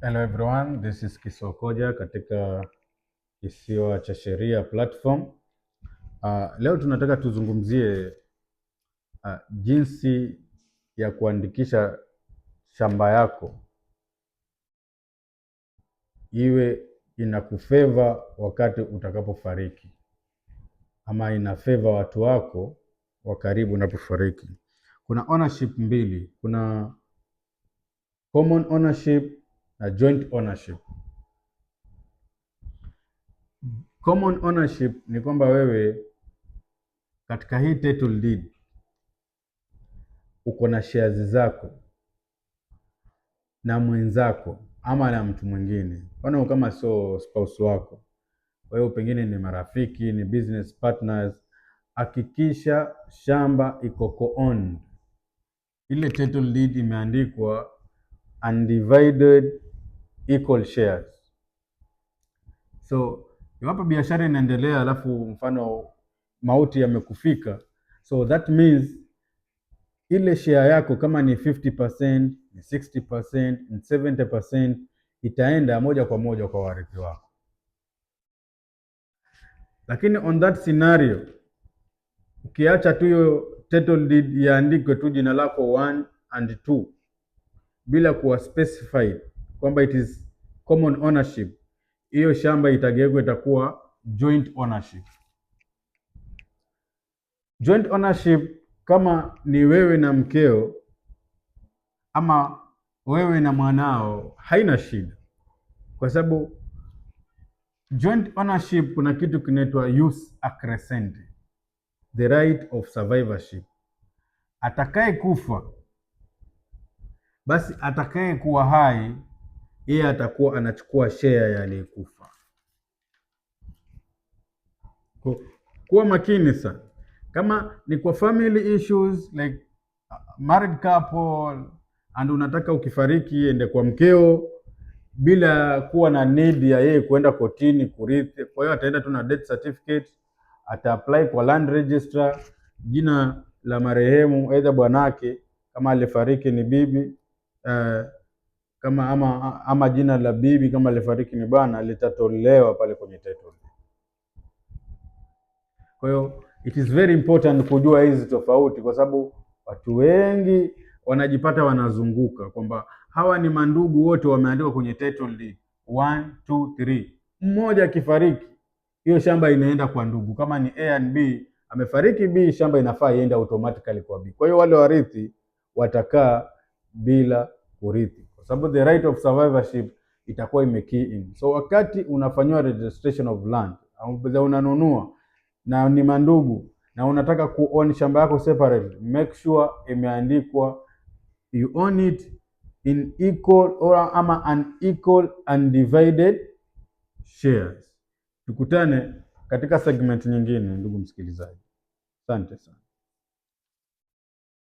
Hello everyone, this is Kisokoja katika Kisiwa cha Sheria platform. Leo tunataka tuzungumzie jinsi ya kuandikisha shamba yako iwe inakufavor wakati utakapofariki ama inafavor watu wako wa karibu unapofariki. Kuna ownership mbili, kuna common ownership na joint ownership. Common ownership ni kwamba wewe katika hii title deed uko na shares zako na mwenzako ama na mtu mwingine, mfano kama sio spouse wako, wewe pengine ni marafiki, ni business partners. Hakikisha shamba iko co-owned, ile title deed imeandikwa undivided equal shares. So iwapo biashara inaendelea, alafu mfano mauti yamekufika, so that means ile share yako kama ni 50%, ni 60%, ni 70% itaenda moja kwa moja kwa warithi wako. Lakini on that scenario, ukiacha tu hiyo title deed iandikwe tu jina lako 1 and 2 bila kuwa specified kwamba it is common ownership, hiyo shamba itageuka itakuwa joint ownership. Joint ownership kama ni wewe na mkeo ama wewe na mwanao, haina shida, kwa sababu joint ownership kuna kitu kinaitwa jus accrescendi, the right of survivorship. Atakaye kufa basi atakaye kuwa hai yeye atakuwa anachukua share ya aliyekufa. Kuwa makini sana kama ni kwa family issues like married couple and unataka ukifariki ende kwa mkeo bila kuwa na need ya yeye kuenda kotini kurithi. Kwa hiyo ataenda tu na death certificate, ata apply kwa land registrar, jina la marehemu aidha bwanake kama alifariki ni bibi kama ama jina la bibi kama alifariki ni bwana litatolewa pale kwenye title. Kwa hiyo it is very important kujua hizi tofauti, kwa sababu watu wengi wanajipata wanazunguka kwamba hawa ni mandugu wote wameandikwa kwenye title deed 1 2 3. Mmoja akifariki hiyo shamba inaenda kwa ndugu, kama ni A and B, amefariki B, shamba inafaa iende automatically kwa B. Kwa hiyo wale warithi watakaa bila kurithi, kwa sababu the right of survivorship itakuwa ime key in. So wakati unafanyiwa registration of land au unanunua na ni mandugu na unataka ku own shamba yako separately, make sure imeandikwa you own it in equal or ama unequal undivided shares. Tukutane katika segment nyingine, ndugu msikilizaji. Asante sana.